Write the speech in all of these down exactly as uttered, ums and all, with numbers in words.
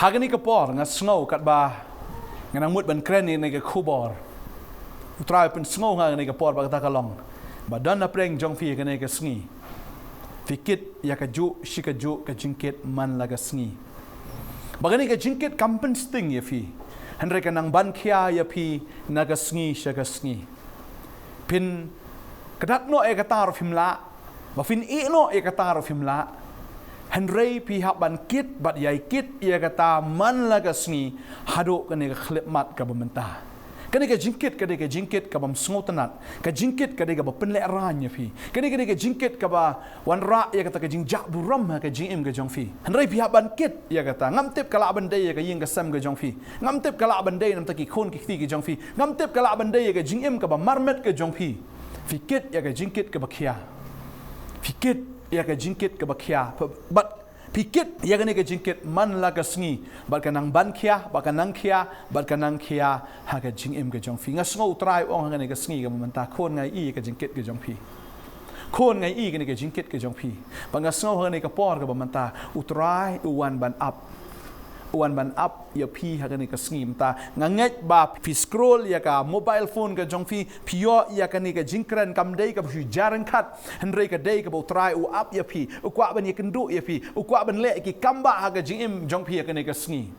Ha kane ka por nga sngew katba nga nang mut ban kren ïa kane ka khubor. U Trai u pynsngew ha kane ka por bad kata ka long ba don na pdeng jong phi ha kane ka sngi. Phi kit ïa kajuh shi kajuh ka jingkit man la ka sngi. Ba kane ka jingkit kam pynsting ïa phi, hynrei ka nang ban khia ïa phi na ka sngi sha ka sngi. Phin kdat noh ïa kata ruh phim lah, ba phin ïeh noh ïa kata ruh phim lah. Hynrei phi hap ban kit bad ïai kit ïa kata man la ka sngi haduh kane ka khyllipmat kaba mynta. Kane ka jingkit ka dei ka jingkit kaba ym sngewtynnat. Ka jingkit ka dei kaba pynlehraiñ ïa phi. Kane ka dei ka jingkit kaba wanrah ïa kata ka jingjah burom ha ka jingim ka jong phi. Hynrei phi hap ban kit ïa kata. Ngam tip ka lah ban dei ïa ka ïing ka sem ka jong phi. Ngam tip ka lah ban dei namar ki khun ki kti ki jong phi. Ngam tip ka lah ban dei ïa ka jingim kaba marmet ka jong phi. Phi kit ïa ka jingkit kaba khia. Phi kit ïa ka jingkit kaba khia. Bad phi kit ïa kane ka jingkit man la ka sngi. Bad ka nang ban khia, bad ka nang khia, bad ka nang khia ha ka jingim ka jong phi. Nga sngew U Trai u ong ha kane ka sngi kaba mynta, khun, nga ïohi ïa ka jingkit ka jong phi. Khun, nga ïohi ïa kane ka jingkit ka jong phi. Bad nga sngew ha kane ka por kaba mynta, U Trai u wan ban ap. U wan ban ap ïa phi ha kane ka sngi mynta. Nga ngeit ba phi scroll ïa ka mobile phone ka jong phi, phi ïoh ïa kane ka jingkren, kam dei kaba shu jia ryngkat, hynrei ka dei kaba U Trai u ap ïa phi, u kwah ban ïakynduh ïa phi, u kwah ban leh ki kambah ha ka jingim jong phi ha kane ka sngi.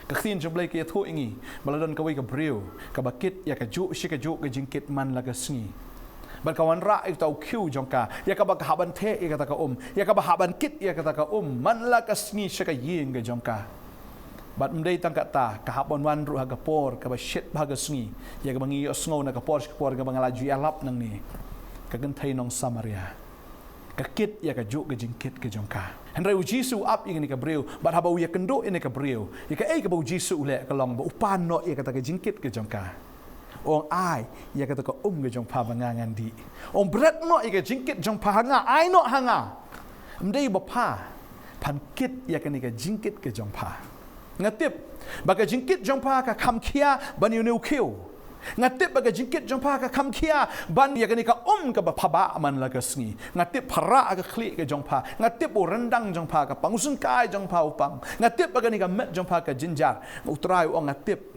Ka ktien jong U Blei ka ïathuh ïa ngi ba la don kawei ka briew kaba kit ïa kajuh shi kajuh ka jingkit man la ka sngi. Bad ka wanrah ïa uta u khiew jong ka, ïa kaba ka hap ban theh ïa kata ka um, ïa kaba hap ban kit ïa kata ka um man la ka sngi sha ka ïing ka jong ka. Bad ym dei tang kata, ka hap ban wan ruh ha ka por kaba shit bha ka sngi, ïa kaba ngi ïohsngew na ka por sha ka por kaba nga la ju ïalap nangne. Ka kynthei nong Samaria ka kit ïa kajuh ka jingkit ka jong ka. Hynrei U Jisu u ap ïa kane ka briew, bad haba u ïakynduh ïa kane ka briew, ïa kaei kaba U Jisu u leh ka long ba u pan noh ïa kata ka jingkit ka jong ka. U ong, ai ïa kata ka um ka jong pha ba nga ngan dih. U ong, bret noh ïa ka jingkit jong pha ha nga, ai noh ha nga. Ym dei ba pha phan kit ïa kane ka jingkit ka jong pha. Nga tip ba ka jingkit jong pha ka kham khia ban ïa une u khiew. Nga tip ba ka jingkit jong pha ka kham khia ban ïa kane ka um kaba pha bah man la ka sngi. Nga tip pha rah ha ka khlieh ka jong pha. Nga tip u ryndang jong pha ka pang, u syngkai jong pha u pang. Nga tip ba kane ka met jong pha ka jynjar. U Trai u ong, nga tip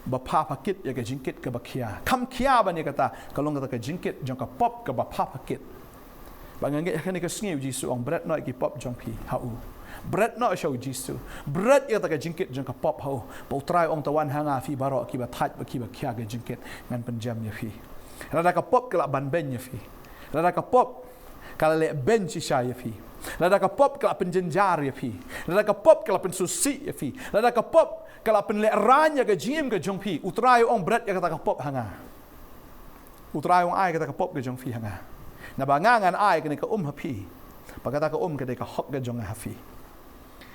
ba pha pha kit ïa ka jingkit kaba khia. Kham khia ban ïa kata, ka long kata ka jingkit jong ka pop kaba pha pha kit. Bad nga ngeit ha kane ka sngi U Jisu u ong, bret noh ïa ki pop jong phi ha u. Bret noh sha U Jisu. Bret ïa kata ka jingkit jong ka pop ha u. Bad U Trai u ong, to wan ha nga phi baroh kiba thait bad kiba khia ka jingkit, ngan pynjem ïa phi. Lada ka pop ka la ban beiñ ïa phi, lada ka pop ka la leh beiñ shisha ïa phi, lada ka pop ka la pynjynjar ïa phi, lada ka pop ka la pynsngewsih ïa phi, lada ka pop ka la pynlehraiñ ïa ka jingim ka jong phi, U Trai u ong, bret ïa kata ka pop ha nga. U Trai u ong, ai kata ka pop ka jong phi ha nga. Naba nga ngan ai kane ka um ha phi. Bad kata ka um ka dei ka hok ka jong nga ha phi.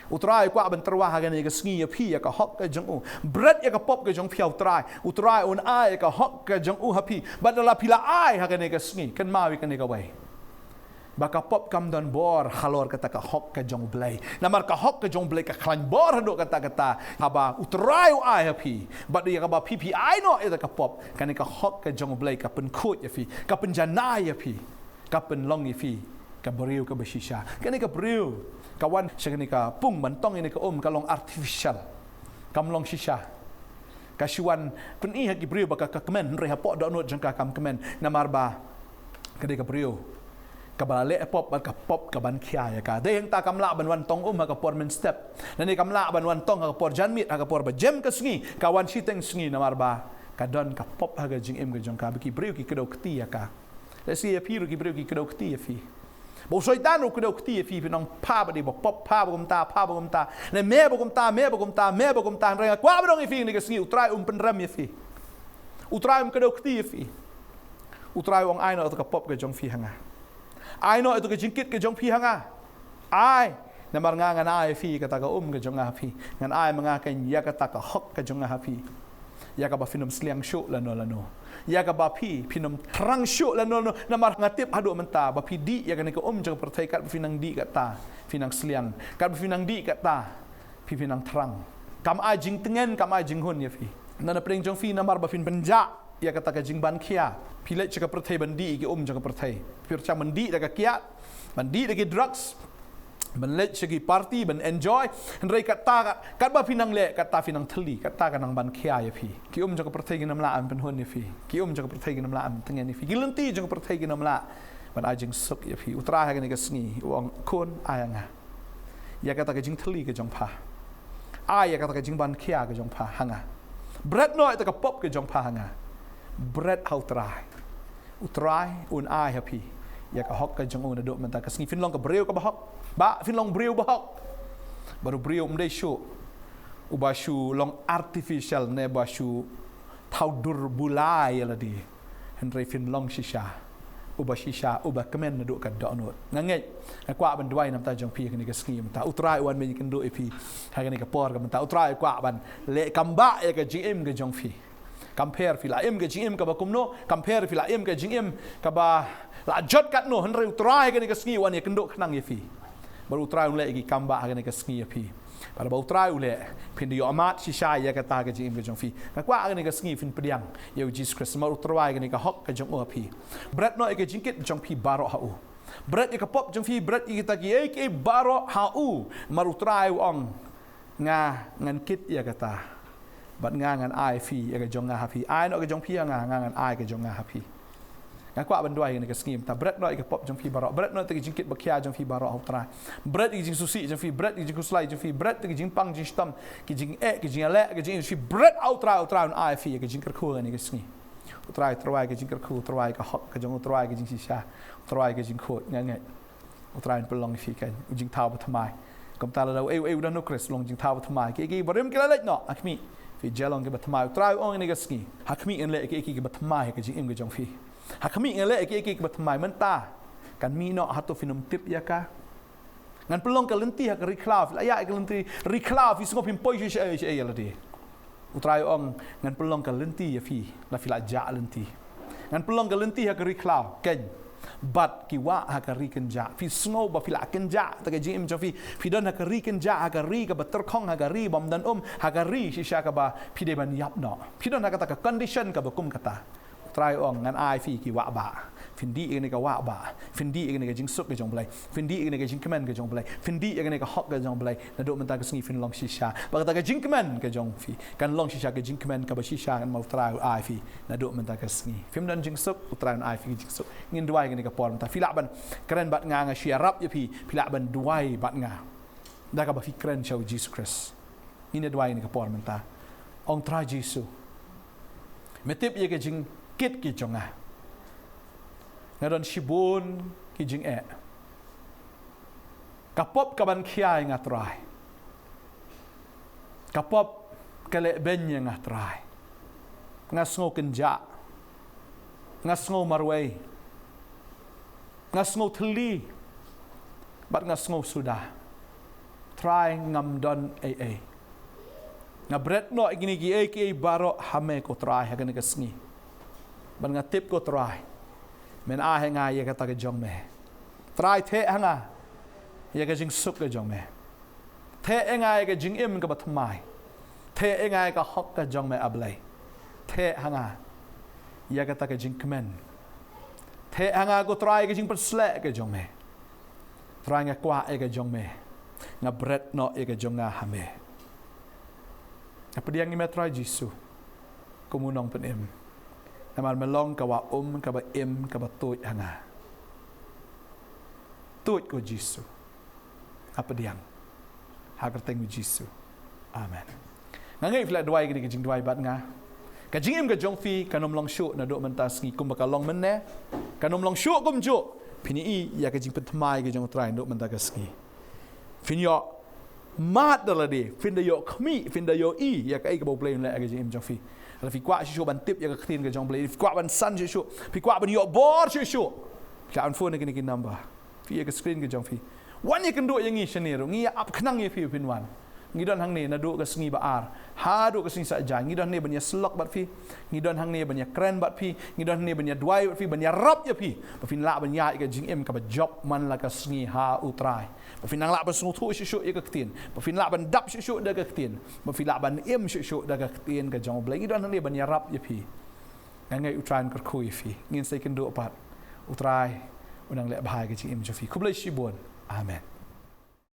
U Trai u kwah ban tyrwa ha kane ka sngi ïa phi ïa ka hok ka jong u. Bret ïa ka pop ka jong phi ha U Trai. U Trai un ai ïa ka hok ka jong u ha phi. Bad lada phi la ai ha kane ka sngi, kynmaw ïa kane kawei, ba ka pop kam don bor halor kata ka hok ka jong U Blei. Namar ka hok ka jong U Blei ka khlaiñ bor haduh katta katta haba U Trai u ai ha phi. Bad ïa kaba phi phi ai noh ïa kata ka pop, kane ka hok ka jong U Blei ka pynkhuid ïa phi, ka pynjanai ïa phi, ka pynlong ïa phi ka briew kaba shisha. Kane ka briew ka wan sha kane ka pung ban tong ïa kane ka um, ka long artificial, kam long shisha. Ka shu wan pyni ha ki briew ba ka, ka kmen, hynrei hapoh dohnud jong ka kam kmen. Namar ba ka dei ka briew kaba la leh pop bad ka pop ka ban khia ïa ka. Dei hangta kam lah ban wan tong um ha ka por mynstep. Lane kam lah ban wan tong ha ka por janmiet, ha ka por ba jem ka sngi, ka wan shiteng sngi, namar ba ka don ka pop ha ka jingim ka jong ka. Ba ki briew ki kdew kti ïa ka. Lehse ïa phi ruh ki briew ki kdew kti ïa phi. Ba u Soitan ruh u kdew kti ïa phi, phi nong pha ba dei ba pop, pha ba kumta, pha ba kumta. Ne me ba kumta, me ba kumta, me ba kumta. Hynrei nga kwah ban ong ïa phi kane ka sngi, U Trai um pynrem ïa phi. U Trai um kdew kti ïa phi. U Trai u ong, ai noh ïa kata ka pop ka jong phi ha nga. Ai noh ïa kata ka jingkit ka jong phi ha nga. Ai, namar nga ngan ai ïa phi kata ka um ka jong nga ha phi. Ngan ai ma nga keiñ ïa kata ka hok ka jong nga ha phi. Ïa kaba phin ym sliang shuh lano lano. Ïa kaba phi phin ym thrang shuh lano lano. Namar nga tip haduh mynta ba phi dih ïa kane ka um jong ka pyrthei, katba phi nang dih kata phi nang sliang. Katba phi nang dih kata phi phi nang thrang. Kam ai jingtngen, kam ai jinghun ïa phi. Na na pdeng jong phi namar ba phin pynjah ïa kata ka jingban khia, phi leit sha ka pyrthei ban dih ïa ki um jong ka pyrthei. Phi pyrshang ban dih da ka kiad, ban dih da ki drugs, ban leit sha ki party, ban enjoy. Hynrei kata, katba phi nang leh, kata phi nang thylli, kata ka nang ban khia ïa phi. Ki um jong ka pyrthei kin ym lah ban pynhun ïa phi. Ki um jong ka pyrthei kin ym lah ban tyngen ïa phi. Ki lynti jong ka pyrthei kin ym lah ban ai jingsuk ïa phi. U Trai ha kane ka sngi u ong, khun, ai ha nga ïa kata ka jingthylli ka jong pha. Ai ïa kata ka jingban khia ka jong pha ha nga. Bret noh ïa kata ka pop ka jong pha ha nga. Bret ha U Trai. U Trai un ai ha phi ïa ka hok ka jong u naduh mynta ka sngi. Phin long ka briew kaba hok. Bah, phin long briew ba hok. Bad u briew um dei shuh uba shu long artificial ne ba shu thaw dur bulai ïa lade. Hynrei phin long shisha uba shisha, uba kmen naduh ka dohnud. Nga ngeit, nga kwah ban duwai na ka bynta jong phi ha kane ka sngi mynta. U Trai u wan ban ïakynduh ïa phi ha kane ka por ka mynta. U Trai u kwah ban leh kam bah ïa ka jingim ka jong phi. Kam pher phi la im ka jingim kaba kumno, kam pher phi la im ka jingim kaba la jot katno, hynrei U Trai ha kane ka sngi u wan ïakynduh khnang ïa phi. Bad U Trai un leh ïa ki kam bah ha kane ka sngi ïa phi. Bad ba U Trai u leh, phin da ïoh mad shisha ïa kata ka jingim ka jong phi. Nga kwah ha kane ka sngi phin pdiang ïa U Jisu Khrist namar U Trai ha kane ka hok ka jong u ha phi. Bret noh ïa ka jingkit jong phi baroh ha u. Bret ïa ka pop jong phi, bret ïa kita kiei kiei baroh ha u. Namar U Trai u ong, nga ngan kit ïa kata. Bad nga ngan ai phi ïa ka jong nga ha phi. Ai noh ka jong phi ha nga, nga ngan ai ka jong nga ha phi. Nga kwah ban duwai ha kane ka sngi mynta. Bret noh ïa ka pop jong phi baroh. Bret noh ïa ka jingkit ba khia jong phi baroh ha U Trai. Bret ïa ka jingsngewsih jong phi, bret ïa ka jingkhuslai jong phi, bret ïa ka jingpang jingshitom, ka jingeh, ka jingïaleh, ka jingïeit jong phi. Bret ha U Trai, U Trai un ai phi ïa ka jingkyrkhu ha kane ka sngi. U Trai, U Trai ka jingkyrkhu, U Trai ka hok ka jong u, U Trai ka jingshisha, U Trai ka jingkhuid, nga ngeit U Trai un pynlong ïa phi kein u jingthaw ba thymmai. Kumta lada uei uei u don ha U Khrist long jingthaw ba thymmai. Kiei kiei barim ki la leit noh ha khmih. Phi ju long kiba thymmai. U Trai u ong ha kane ka sngi, ha khmih ngan leh kiei kiei kiba thymmai ha ka jingim ka jong phi. Ha khmih ngan leh kiei kiei kiba thymmai. Mynta kan mih noh, hato phin ym tip ïa ka? Ngan pynlong ka lynti ha ka ri khlaw. Phi la ïaid ha ka lynti ri khlaw, phi sngew phim poi shuh shaei shaei ïa lade. U Trai u ong, ngan pynlong ka lynti ïa phi la phi la jah lynti. Ngan pynlong ka lynti ha ka ri khlaw kein bad ki wah ha ka ri kynjah. Phi sngew ba phi la kynjah ha ka jingim jong phi. Phi don ha ka ri kynjah, ha ka ri kaba tyrkhong, ha ka ri bym don um, ha ka ri shisha kaba phi dei ban ïap noh. Phi don ha kata ka condition kaba kum kata. U Trai u ong, ngan ai phi ki wah bah. Phin dih ïa kane ka wah bah. Phin dih ïa kane ka jingsuk ka jong U Blei. Phin dih ïa kane ka jingkmen ka jong U Blei. Phin dih ïa kane ka hok ka jong U Blei. Naduh mynta ka sngi phin long shisha. Bad kata ka jingkmen ka jong phi kan long shisha ka jingkmen kaba shisha namar U Trai u ai phi. Naduh mynta ka sngi phim don jingsuk, U Trai un ai phi ka jingsuk. Ngin duwai ha kane ka por mynta. Phi lah ban kren bad nga, nga shu ïarap ïa phi. Phi lah ban duwai bad nga da kaba phi kren sha U Jisu Khrist. Ngin ïa duwai ha kane ka por mynta. Ong, Trai Jisu, me tip ïa ka jingkit ki jong nga. Nga don shibun ki jingeh. Ka pop ka ban khia ïa nga, Trai. Ka pop ka leh beiñ ïa nga, Trai. Nga sngew kynjah. Nga sngew marwei. Nga sngew thylli bad nga sngew suda. Trai, ngam don ei ei. Nga bret noh ïa kine kiei kiei baroh ha me, ko Trai, ha kane ka sngi. Bad nga tip, ko Trai, men ai ha nga ïa kata ka jong me. Trai, theh ha nga ïa ka jingsuk ka jong me. Theh ïa nga ïa ka jingim kaba thymmai. Theh ïa nga ïa ka hok ka jong me, A Blei. Theh ha nga ïa kata ka jingkmen. Theh ha nga, ko Trai, ïa ka jingpynsleh ka jong me. Trai, nga kwah ïa ka jong me. Nga bret noh ïa ka jong nga ha me. Nga pdiang ïa me, Trai Jisu, kum u Nongpynim. Namar me long ka wah um kaba im kaba tuid ha nga. Tuid, ko Jisu. Nga pdiang ha ka kyrteng U Jisu. Amen. Nga ngeit phi la duwai kine ki jingduwai bad nga. Ka jingim ka jong phi kan ym long shuh naduh mynta sngi kumba ka long mynne. Kan ym long shuh kumjuh. Phin ïohi ïa ka jingpynthymmai ka jong U Trai naduh mynta ka sngi. Phin ïoh mad da lade, phin da ïoh khmih, phin da ïohi ïa kaei kaba U Blei un leh ha ka jingim jong phi. Lada phi kwah shuh shuh ban tip ïa ka ktien ka jong U Blei, phi kwah ban san shuh shuh, phi kwah ban ïoh bor shuh shuh, phi lah ban phone ïa kine ki number phi ïa ka screen ka jong phi. Wan ïakynduh ïa ngi shane ruh, ngi ïa ap khnang ïa phi, phin wan. Ngi don hangne naduh ka sngi ba ar haduh ka sngi saitjaiñ. Ngi don hangne ban ïasyllok bad phi. Ngi don hangne ban ïakren bad phi. Ngi don hangne ban ïaduwai bad phi, ban ïarap ïa phi, ba phin lah ban ïaid ïa ka jingim kaba jop man la ka sngi ha U Trai. Ba phin nang lah ban sngewthuh shuh shuh ïa ka ktien. Ba phin lah ban dap shuh shuh da ka ktien. Ba phin lah ban im shuh shuh da ka ktien ka jong U Blei. Ngi don hangne ban ïarap ïa phi. Nga ngeit U Trai un kyrkhu ïa phi. Ngin sa ïakynduh pat. U Trai un nang leh bha ïa ka jingim jong phi. Khublei shibun. Amen.